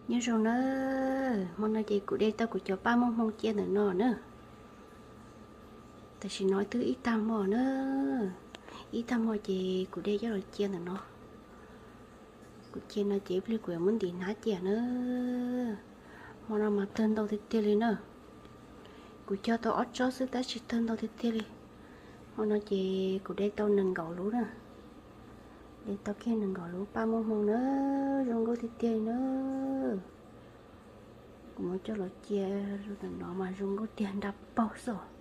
Nyob zoo na, hmo no ces kuv de tau kuv cov paj muaj hmoo cia ntawm no na. Tam sim no twb ib tag hmo na, ib tag hmo ces kuv de coj los cia ntawm no. Kuv cia no ces ib pliag kuv yuav muab ntim hnab cia na. Hmo no mas tawg ntau tiag tiag li na. Kuv cog tau ob tsob xwb tab sis tawg ntau tiag tiag li. Hmo no ces kuv de tau nees nkaum lub na. De tau kiag nees nkaum lub paj muaj hmoo na, zoo nkauj tiag tiag li na. Kuv muab coj los cia ntawm no mas zoo nkauj tiag nrab paug xwb.